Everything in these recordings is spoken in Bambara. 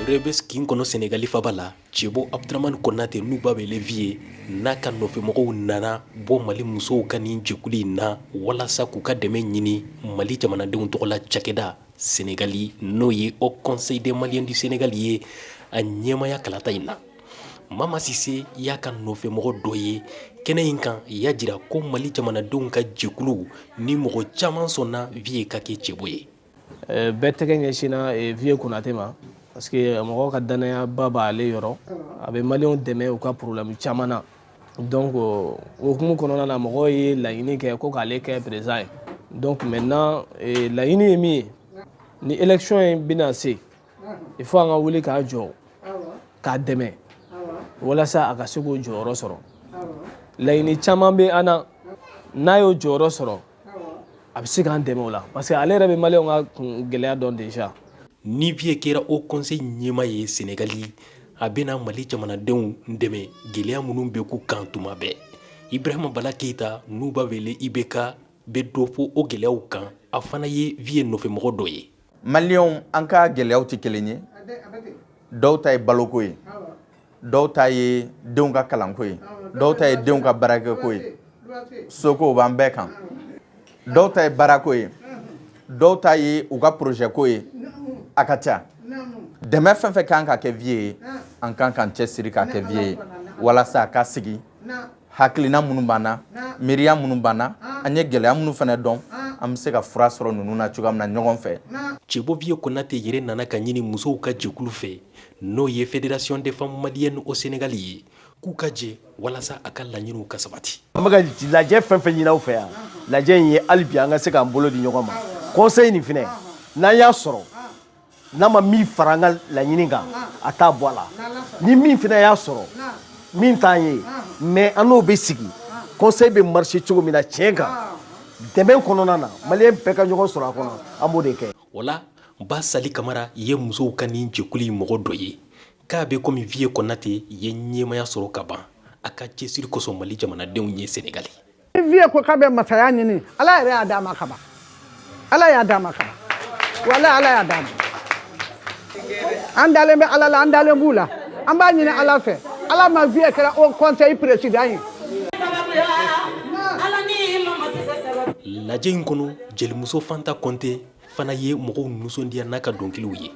Rebeuss kin kɔnɔ Senegali faba la, Cɛbo Abdramane Konate n'u b'a wele Vieux n'a ka nɔfɛmɔgɔw nana bɔ Mali musow ka nin jɛkulu in na walasa k'u ka dɛmɛ ɲini Mali jamanadenw tɔgɔla cakɛda Senegali n'o ye Haut Conseil des Maliens du Sénégal ye a ɲɛmaaya kalata in na. Mama Sise y'a ka nɔfɛmɔgɔ dɔ ye kɛnɛ in kan y'a jira ko Mali jamanadenw ka jɛkulu ni mɔgɔ caman sɔnna Vieux ka kɛ cɛbo ye. Bɛɛ tɛgɛ ɲɛsinna Vieux Konate ma parce que mɔgɔw ka danayaba b'ale yɔrɔ, a bɛ maliyɛnw dɛmɛ u ka problème caman na. Donc o hukumu kɔnɔna na, mɔgɔw ye laɲini kɛ ko k'ale kɛ président ye. Donc maintenant, laɲini ye min ye, ni élection in bɛna se, il faut an ka wuli k'a jɔ k'a dɛmɛ walasa a ka se k'o jɔyɔrɔ sɔrɔ. Laɲini caman bɛ an na, n'a y'o jɔyɔrɔ sɔrɔ, a bɛ se k'an dɛmɛ o la, parce que ale yɛrɛ bɛ maliyɛnw ka gɛlɛya dɔn déjà. Ni Vieux kɛra Haut Conseil ɲɛmaa ye Senegali, a bɛna Mali jamanadenw dɛmɛ gɛlɛya minnu bɛ k'u kan tuma bɛɛ. Ibrahima Bala Keyita n'u b'a wele IBK bɛ dɔ fɔ o gɛlɛyaw kan. A fana ye Vieux nɔfɛmɔgɔ dɔ ye. Maliyɛnw, an ka gɛlɛyaw tɛ kelen ye. Dɔw ta ye baloko ye, dɔw ta ye denw ka kalanko ye, dɔw ta ye denw ka baarakɛko ye, soko b'an bɛɛ kan, dɔw ta ye baarako ye, dɔw ta ye u ka projet ko ye. A ka ca. Dɛmɛ fɛn fɛn kan ka kɛ Vieux ye, an kan k'an cɛsiri k'a kɛ Vieux ye walasa a ka sigi. Hakilina minnu b'an na, miiriya minnu b'an na, an ye gɛlɛya minnu fana dɔn, an bɛ se ka fura sɔrɔ ninnu na cogoya min na ɲɔgɔn fɛ. Cɛbo Vieux Konate yɛrɛ nana ka ɲini musow ka jɛkulu fɛ, n'o ye Fédération des femmes maliennes au Sénégal ye, k'u ka jɛ walasa a ka laɲiniw ka sabati. An bɛ ka lajɛ fɛn fɛn ɲini aw fɛ yan, lajɛ in ye hali bi an ka se k'an bolo di ɲɔgɔn ma. Conseil nin fɛnɛ, n'an y'a sɔrɔ, n'a ma min fara an ka laɲini kan, a t'a bɔ a la. Ni min fɛnɛ y'a sɔrɔ min t'an ye, mais an n'o bɛ sigi, conseil bɛ marcher cogo min na tiɲɛ kan, dɛmɛ kɔnɔna na, maliyɛn bɛɛ ka ɲɔgɔn sɔrɔ a kɔnɔ, an b'o de kɛ. O la, Ba Sali Kamara ye musow ka nin jɛkulu in mɔgɔ dɔ ye, k'a bɛ komi Vieux Konate ye ɲɛmaya sɔrɔ ka ban a ka cɛsiri kosɔn Mali jamanadenw ye Senegali. Ni Vieux ko k'a bɛ masaya ɲini, Ala yɛrɛ y'a d'a ma kaban. Ala y'a d'a ma kaban, wala Ala y'a d'a ma. An dalen bɛ Ala la, an dalen b'u la. An b'a ɲini Ala fɛ, Ala ma Vieux kɛra Haut Conseil président ye. Lajɛ in kɔnɔ, jelimuso Fanta Kɔnte fana ye mɔgɔw nisɔndiya n'a ka dɔnkiliw ye.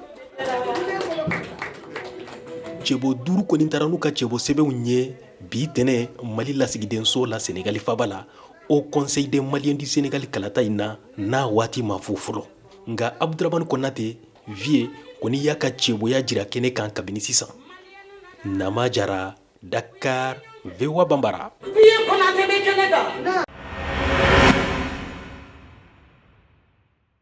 Cɛbɔ duuru kɔni taara n'u ka cɛbɔ sɛbɛnw ye bi tɛnɛ Mali lasigidenso la Senegali faba la, Haut Conseil des Maliens du Sénégal kalata in na, n'a waati ma fɔ fɔlɔ. Nka Abdramane Konate Vieux kɔni y'a ka cɛbɔya jira kɛnɛ kan kabini sisan. Nama Jara, Dakar, VOA Bambara. Vieux Konate bɛ kɛnɛ kan.